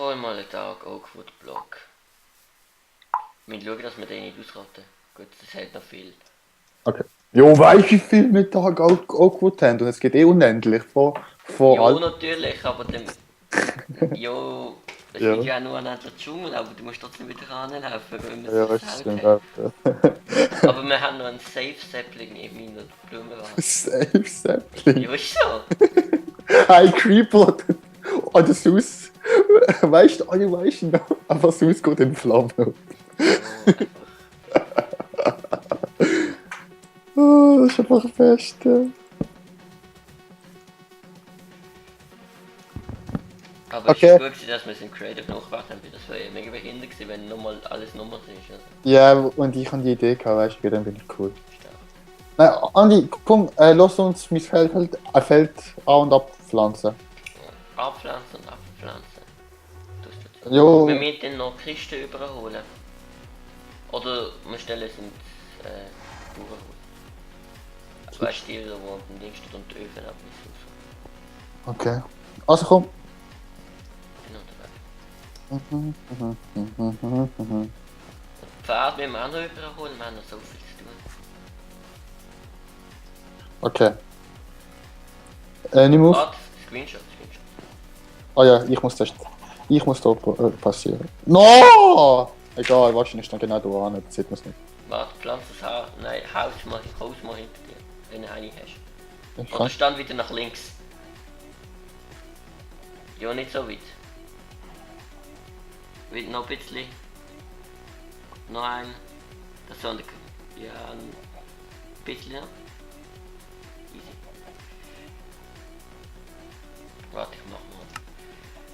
hol mal einen Tag Oakwood Block. Wir schauen, dass wir den nicht ausrotten. Gut, das hält noch viel. Okay. Jo, weißt du, wie viel wir da auch gut haben? Und es geht eh unendlich von Jo, allem. natürlich, aber dem. Jo, es Ja, gibt ja auch nur einen anderen Dschungel, aber du musst trotzdem wieder ranlaufen, weil wir ja, es das versaut stimmt haben. auch. Ja. Aber wir haben noch einen Safe Sapling in meiner Blumenvase. Safe Sapling. Ja, ist so. Ein Creeper oder das Haus. Weißt du, alle weißt noch, aber das Haus geht in Flammen. Jo, einfach. Oh, das ist einfach das Beste. Aber Okay. es ist gut gewesen, dass wir es im Creative nachgebracht haben, weil das wäre ja mega behindert gewesen, wenn nochmal alles Nummern ist. Also, Ja, und ich habe die Idee gehabt, weißt du, dann bin ich cool. stark. Nein, Andi, komm, lass uns mein Feld an- und abpflanzen. Abpflanzen und abpflanzen. Tust du das? Jo, Wir müssen dann noch Kisten überholen. Oder wir stellen es ins Bauernhaus. Weißt du, die, wo am Ding steht und die Öfen abmessen und so. okay. Also komm. Bin unterwegs. Und Pferd müssen wir auch noch überholen, wir haben noch so viel zu tun. Okay. Nimm auf. Warte, Screenshot. Ah ja, ich muss das. Ich muss da passieren. No! Egal, wahrscheinlich dann genau da an, das sieht man es nicht. Warte, pflanz das Haus. Nein, Haus mal hinter dir, wenn du eine hast. Ich Oder kann. stand wieder nach links. Ja, nicht so weit. Wieder noch ein bisschen. Noch ein. Das soll ja ein bisschen noch. Easy. Warte, ich mach mal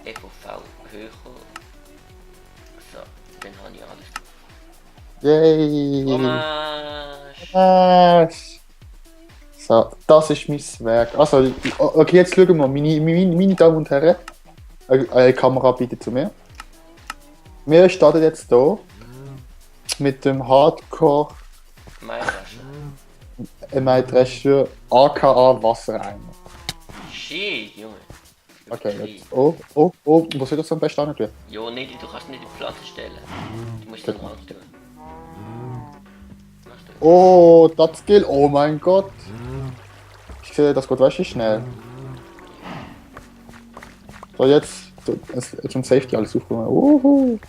EVV höher. So, dann habe ich alles drauf. Yay! Fromage! Yes. So, das ist mein Werk. Also, okay, jetzt schauen wir, meine Damen und Herren. Eine Kamera bitte zu mir. Wir starten jetzt hier mit dem Hardcore Maidwasser. aka Wassereimer. Shit, Junge. Okay, jetzt. Oh, wo soll das am besten hin tun? Jo, nicht, du kannst nicht in die Pflanze stellen. Du musst den Rand tun. Machst du? Oh, das Skill. Oh mein Gott. Ich sehe, das geht wirklich schnell. So, jetzt schon Safety alles aufgenommen.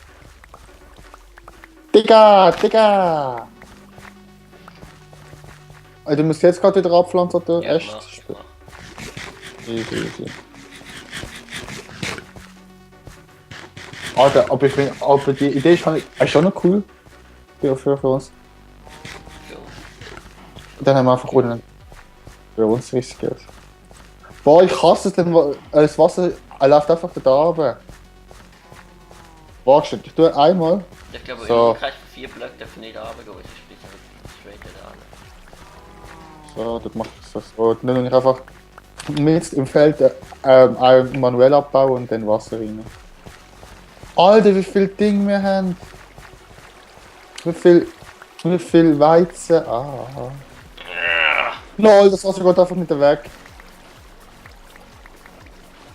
Digga! Also, du musst jetzt gerade wieder abpflanzen, oder? Ja, Echt? mach. Easy. Alter, aber die Idee ist schon noch cool für uns. Jo. Dann haben wir einfach ohne für uns riskiert. Boah, ich hasse es, denn das Wasser läuft einfach da runter. Warte, ich tue einmal. Ich glaube, So. im Kreis von 4 Blöcken dürfen nicht runtergehen, weil sonst bist du straight da an. So, das mache ich so. Dann tue ich einfach mit im Feld manuell abbauen und dann Wasser rein. Alter, wie viel Ding wir haben. Wie viel Weizen. Ah. Lol, das Wasser geht einfach nicht weg.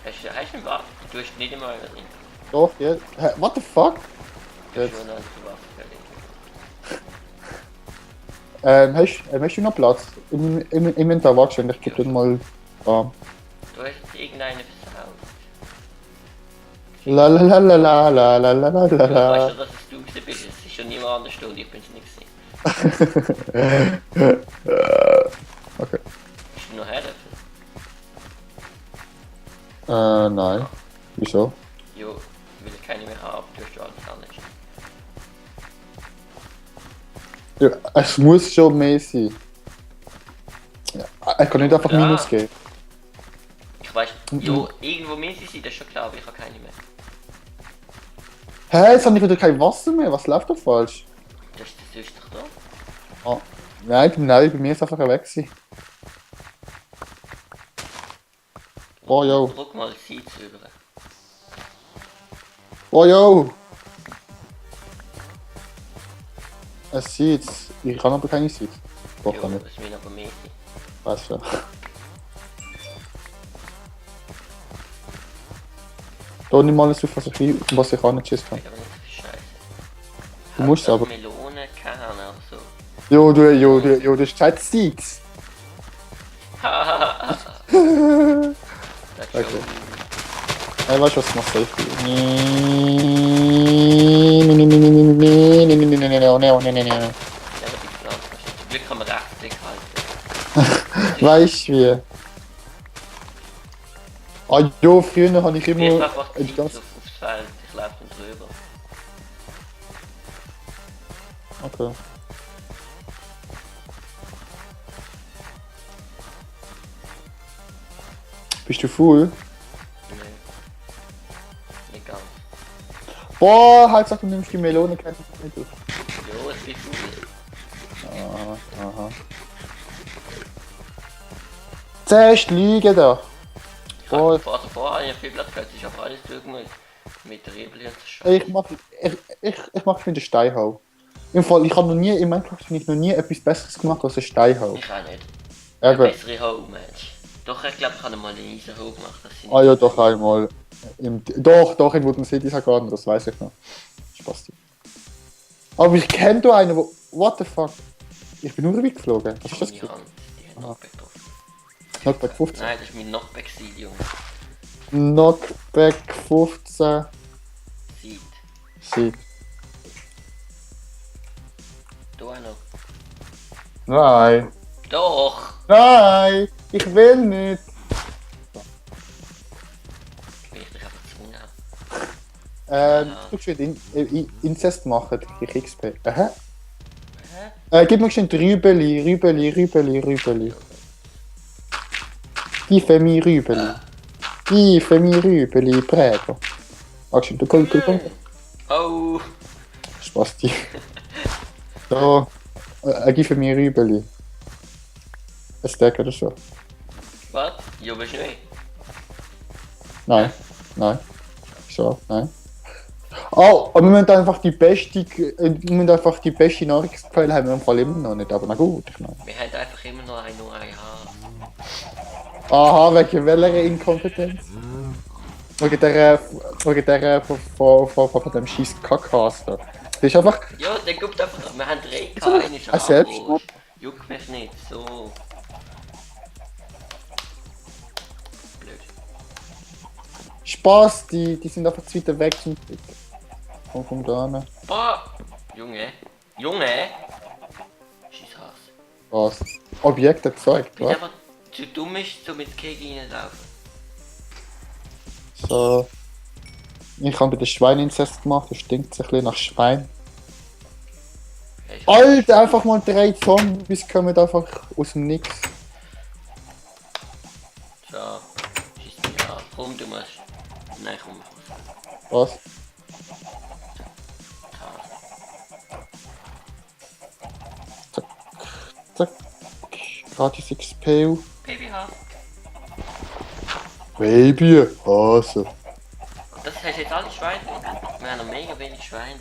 Hast du einen Waffen? Du hast nicht immer einen drin. Doch, ja. Hä, what the fuck? Du hast Jetzt. schon eine Waffe. Hast du noch Platz? Im Inventar, warte, ich gebe dir mal. Du hast irgendeine versaut. La la la la la la la la la Du la. weißt schon, dass es du gewesen bist. Es ist schon niemand anders und ich bin es nicht gewesen. Okay. Bist du noch her? Nein. Wieso? Jo, weil ich keine mehr habe. Du hast schon alles anders. Ja, es muss schon mehr sein. Ja, er kann nicht einfach Ja. Minus geben. Ich weiß, jo, irgendwo mehr sie sind, das ist schon klar, aber ich habe keine mehr. Hä, jetzt habe ich wieder kein Wasser mehr. Was läuft da falsch? Das ist doch da. Ah, nein, bei mir ist einfach weg gewesen. Oh, yo. Druck mal Seeds über. Oh, yo. Es sieht. Ich kann aber keine Seeds. Doch, Jo, kann nicht. es müssen aber mehr sein. Weiß schon. Da nimm alles auf, was ich angeschissen habe. Ich aber nicht so viel Scheiße. Du musst aber. Melone, Kerne oder so. Jo, das ist Zeit Seeds. Hahaha. Das ist Okay. schon. Weißt du, was ich mache? Relativ lang. Zum Glück kann man Rechtsklick halten. Weißt du wie? Ah jo, früher habe ich Ich wirf immer. einfach Die Zeit ganze... aufs Feld. Ich laufe dann drüber. Okay. Bist du full? Nee. Nicht ganz. Boah, Hauptsache du nimmst die Melone, kennt ich nicht auf. Jo, es gibt viel. Aha. Zuerst liegen da. Ich Boah, habe vorher ja viel Platz gehabt. Ich habe alles durchgemacht. Mit der Rebel und so. ich mach mit der Steinhau. Im Fall, ich habe noch nie, in Minecraft habe ich noch nie etwas Besseres gemacht als eine Steinhau. Ich auch nicht. Eine Eben. bessere Hole, Mensch. Doch, ich glaube, ich habe mal eine Eisen-Hole gemacht. Das sind Ah ja, doch einmal. Doch, in Wooden City Garden, das weiß ich noch. Spaß. Aber ich kenne da einen, wo. What the fuck? Ich bin nur geflogen. Was ist das? Die Hand, die hat Knockback drauf. Knockback 15. Nein, das ist mein Knockback Seed, Junge. Knockback 15. Seed. Sieg. Du auch noch. Nein. Doch! Nein! Ich will nicht! Wie ich dich einfach gezwungen habe. Du kannst Inzest machen, ich XP. Aha. Hä? Gib mir schon Rübeli. Gib mir Rübeli, prego. Action, du kommst. Oh! Spaß die. So. Gib mir Rübeli. Ein Stack oder so. Was? Jo, bist du nicht? Nein. So, nein. Oh, aber wir müssen einfach die beste Nahrungsquelle haben wir im Fall immer noch nicht, aber na gut, ich meine. Wir haben einfach immer noch ein Haar. Aha, wegen welcher Inkompetenz? Wegen der von dem scheiß Kackhas da. Das ist einfach. Ja, der gibt einfach. Wir haben 3K, So, eine ist ein Selbstmord? Juckt mich nicht, so. Blöd. Spaß, die sind einfach zu weit weg zum Trick. Komm da hin. Boah! Junge! Scheiß Hass. Was? Objekte gezeigt, Bin was? einfach zu dumm ist, so mit Kegi reinlaufen. So. Ich habe bei den Schweininzest gemacht, das stinkt ein bisschen nach Schwein. Hey, ich Alter, einfach mal 3 Zombies kommen einfach aus dem Nix. So. Schieß mich an. Komm, du musst. Nein, komm. Was? Zack. Gratis XP. Babyhaar. Baby, Hase. Das hast jetzt alle Schweine. Wir haben noch mega wenig Schweine.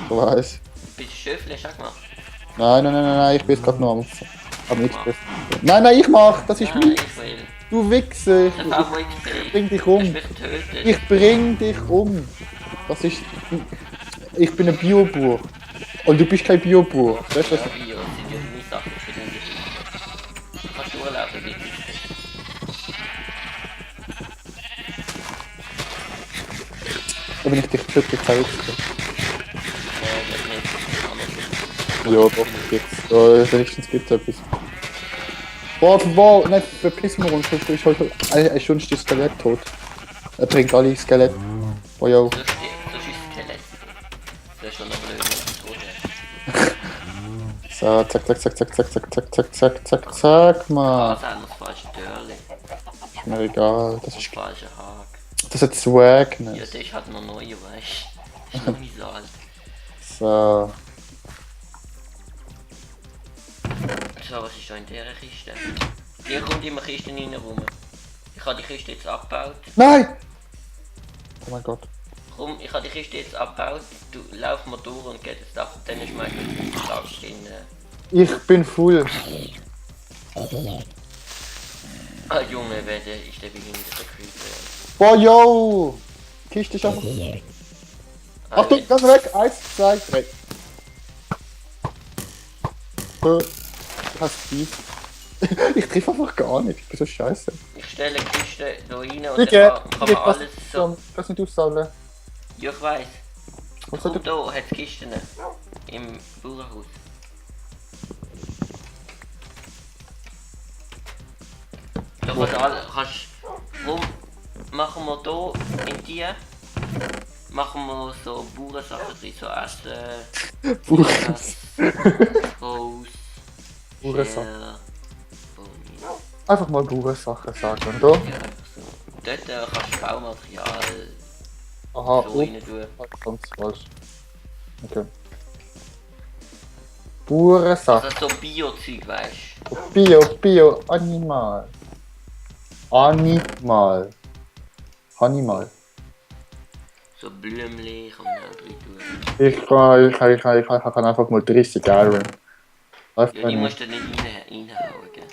Ich weiß. Bist du Schöffel, hast du auch gemacht? Nein, ich bin gerade noch am XP. Nein, ich mach, das ist Nein, mein. ich will. Du Wichser, Das war wohl XP. bring dich Hast um. mich getötet. Ich bring dich um. Das ist. Ich bin ein Biobauer. Und du bist kein Biobauer. Weißt du, was Ja, Bio, das sind ja meine Sachen. Ich bin nicht. Du kannst durchlaufen, bitte. Da bin ich dich wirklich verrückt. Das nicht. Ja, doch, gibt's. Wenigstens gibt's etwas. Boah, nein, verpiss mich uns, ich heute schon ist das Skelett tot. Er bringt alle Skelett. Boah, yo. Das ist Skelett. Das ist schon noch blöd, wenn du tot bist. So, zack, mal. Das ist das falsche Dörrli. Ist mir egal, das Das ist. falsche Haag. Das hat Swag, Ja, ne? der ist halt noch neu, weißt du. Das ist noch nicht so alt. So. So, was ist da in dieser Kiste? Hier kommt immer Kisten rein rum. Ich habe die Kiste jetzt abgebaut. Nein! Oh mein Gott. Komm, ich habe die Kiste jetzt abgebaut. Du lauf mal durch und geht jetzt ab. Und dann ist mein Schlag in. Ich bin full. Ah, Junge, wer der ist der behinderte Creeper. Boah, yo! Kiste ist einfach... Achtung, ganz weg! 1, 2, 3. Ich hab's tief. Ich treffe einfach gar nicht, ich bin so scheiße. Ich stelle die Kiste da rein und Bitte, dann kann man alles so... Kannst nicht aussammeln. Ja, ich weiss. Was Komm, hat da hat es Kisten im Bauernhaus. Da kannst rum, machen wir da in die, machen wir so Bauernsachen drin, so Essen, Bauernsachen. Haus, Bauernsachen. Boni. Einfach mal Bauernsachen sagen, oder? Ja, einfach so. Dort kannst du Baumaterial Aha, so rein tun. ganz falsch. Okay. Bauernsachen. Also so Bio-Zeug, weißt du. Bio, Animal. Animal. So Blümchen kann man auch drin tun. Ich kann einfach mal 30 Iron. Ja, die musst du nicht reinhauen, gell?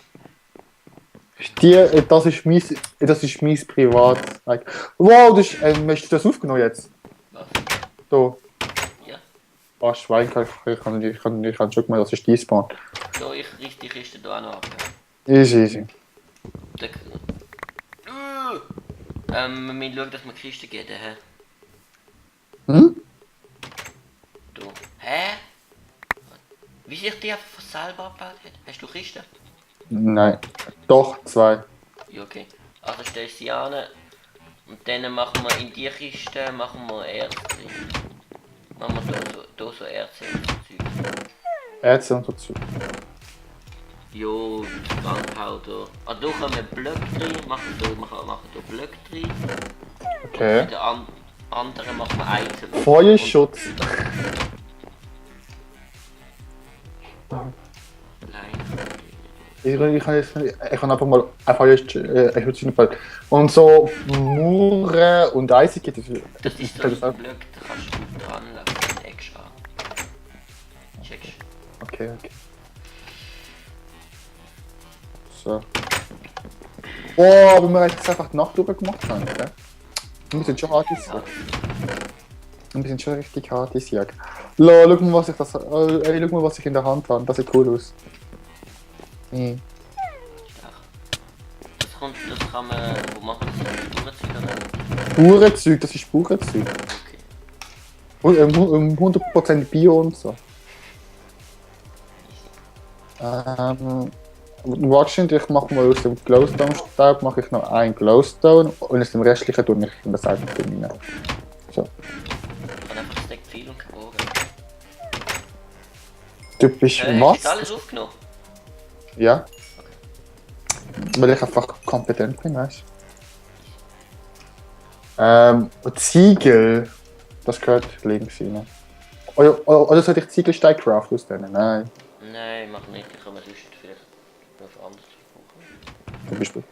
Das ist mein Privat. Wow, hast du das aufgenommen jetzt? Was? Da. Ja. Ah, Schwein, ich kann schon mal, das ist die Spawn. So, ich richte die Kiste da auch noch ab. Easy. Wir müssen schauen, dass wir die Kiste gehen, hä? Hm? Du. Hä? Wie sich die einfach von selber abgebaut hat? Hast du Kiste? Nein. Doch, 2. Ja, okay. Also stellst du sie an und dann machen wir in die Kiste machen wir Erz drin. Machen wir da so Erze und so Zeug. Ärzte und dazu. Jo, Gunpowder. Ah, da kommen Blöcke drin, machen da Blöcke drin. Okay. Und den anderen machen wir einzeln. Feuerschutz. Ich kann einfach mal ein Feuerschutz hinfallen. Und so Mauern und Eisig gibt es. Das ist so ein Blöcke, da kannst du dran lassen, extra. Checkst. Okay. So. Oh, aber wir jetzt einfach die Nacht drüber gemacht haben, gell? Wir sind schon hart ins Jagen. Wir sind schon richtig hart ins Jagen. Schau mal, was ich in der Hand habe. Das sieht cool aus. Mhm. Das kann man... Wo machen wir das? Bauernzeug oder? Bauernzeug, das ist Bauernzeug. Okay. 100% Bio und so. Wahrscheinlich mache mal aus dem Glowstone-Staub mache ich noch einen Glowstone und aus dem restlichen tue ich in das einfach rein. So. Ich kann einfach Stack viel und geboren. Du bist Hast du was? alles aufgenommen? Ja. Weil ich einfach kompetent bin, weißt du. Ziegel, das gehört links rein. Oder sollte ich Ziegelstein craften aus denen? Nein. Nein, mach nicht. Ich kann mir sonst vielleicht noch was anderes brauchen. Zum Beispiel.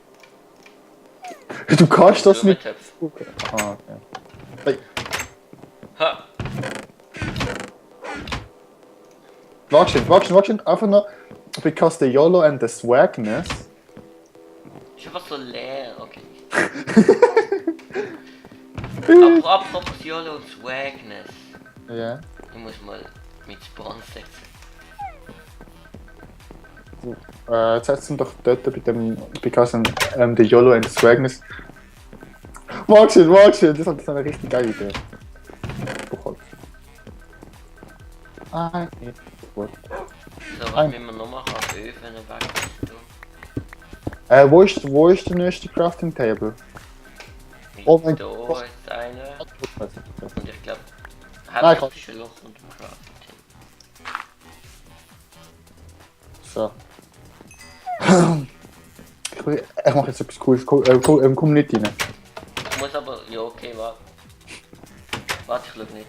Du kannst das nicht. Blumentöpfe. Ah, okay. Hey. Ha! Watching, einfach noch. Because the YOLO and the swagness. Ist einfach so leer, okay. Apropos YOLO und Swagness. Ja. Ich muss mal mit Spawn setzen. Setz ihn doch dort bei dem. Because the YOLO and the swagness. Watching, das ist eine richtig geile Idee. Ah, okay. Gut. So, was müssen wir noch machen? Öfen weg. Wo ist der nächste Crafting Table? Oh mein Da Gott. ist einer. Und ich glaube, Nein, ich Hauptsächlich Loch und Crafting. So. Ich mache jetzt etwas Cooles. Komm nicht rein. Ich muss aber. Ja, okay, warte. Warte, ich schau nicht.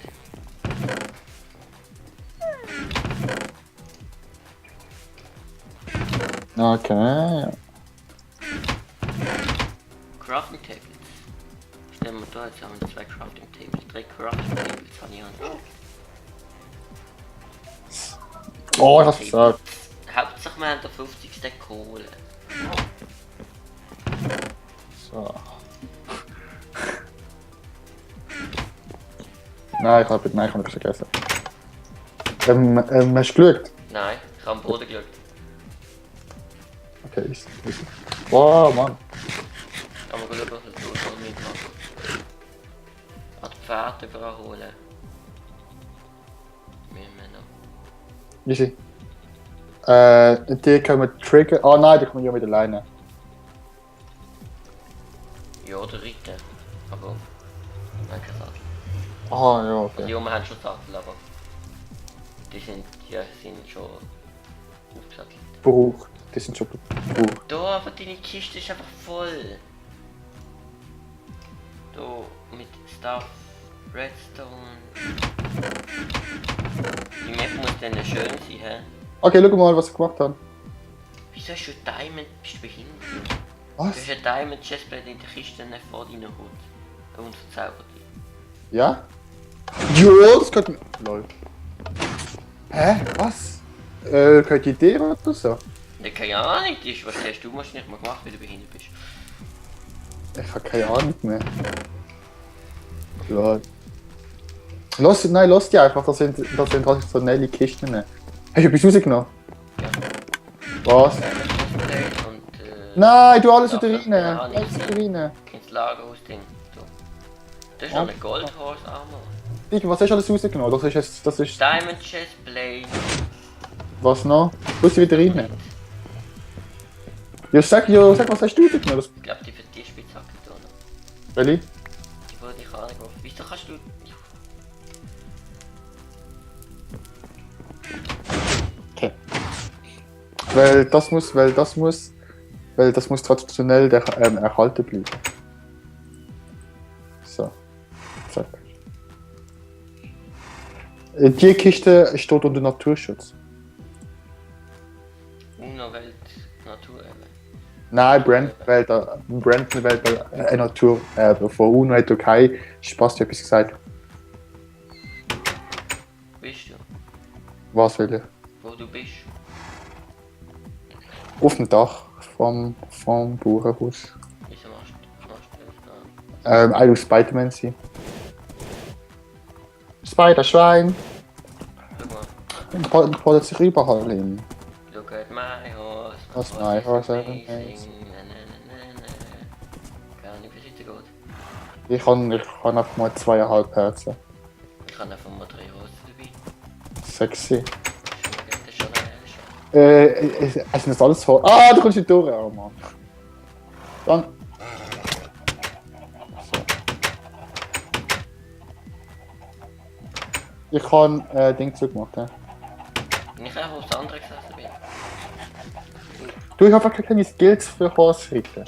Okay. Crafting Tables. Stellen wir da, jetzt haben wir 2 Crafting Tables. 3 Crafting Tables habe ich angestellt. Oh, ich hab's gesagt. Hauptsache wir haben da 50 Stack Kohle. So. Nein, ich habe nicht vergessen. Hast du geschaut? Nein, ich habe am Boden geschaut. Okay, ist. Wow, Mann. Kann man schauen, was es so mitmacht. An die Pferde überholen. Müssen wir noch. Easy. Die können wir triggern. Ah nein, die kommen ja mit alleine. Ja, oder reiten. Aber. Nein, kein Sattel. Ah ja, Also, okay. ja, wir haben schon Sattel, aber. Die sind schon aufgesattelt. Buch. Die sind schon Buch. Da, aber deine Kiste ist einfach voll. Da, mit Stuff, Redstone. Die Map muss dann schön sein, hä? Okay, schau mal, was ich gemacht habe. Wieso hast du Diamond? Bist du behindert? Du Was? hast ein Diamond Chestplate in der Kiste vor deiner Hut. Und verzaubert dich. Ja? Jo, das könnte. Lol. Hä? Was? Könnt ihr Idee oder so? Ja, keine Ahnung, was hast du wahrscheinlich mal gemacht, weil du behindert bist. Ich habe keine Ahnung mehr. Lol. Lass die einfach, das sind traditionelle Kisten. Hast du etwas rausgenommen? Ja. Was? Chestplate und Nein, du alles Ja, wieder rein. ja, Alles nicht wieder rein. ins Lagerhaus-Ding. So. Das ist noch eine Gold Horse Armor. Digga, was hast du alles rausgenommen? Das ist. Diamond Chestplate. Was noch? Du sie wieder rein. Ja, sag, was hast du rausgenommen? Das, Ich glaube, die für die Spitzhacke da noch. Welche? Die wurde ich angeworfen. Wieso kannst du. Okay. Weil das muss traditionell erhalten bleiben. So. Zack. Die Kiste steht unter Naturschutz. UNO-Welt, Natur eben. Nein, Brandon-Welt, Naturerbe. Von UNO hat Türkei Spaß etwas gesagt. Bist du? Was will ich? Wo du bist? Auf dem Dach vom Bauernhaus. Wieso machst du das da? Ein aus Spider-Man sein. Spider-Schwein. Schau mal. Pollet sich überall hin. Look at my horse. Was my horse is amazing. Na, na, na, na, na. Gar nicht, wie es weitergeht. Ich kann einfach mal 2,5 Herzen. Ich habe einfach mal 3 Hosen dabei. Sexy. Das ist schon eine Schau. Es sind das alles voll. Ah, du kommst nicht durch, oh Mann. Dann. So. Ich habe Ding zugemacht, ja. Wenn ich einfach aufs andere gesessen bin. Du, ich habe einfach keine Skills für Horse reiten.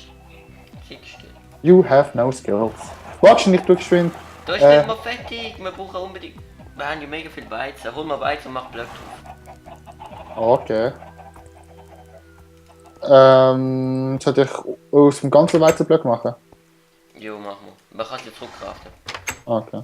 Siehst du? You have no skills. Warte nicht, du geschwind. Da ist nicht mal fertig. Wir brauchen unbedingt. Wir haben ja mega viel Weizen. Hol mal Weizen und mach Blöcke drauf. Okay. Sollte ich aus dem ganzen Weizenblock machen? Jo, machen wir. Man kann es ja zurückkraften. Okay.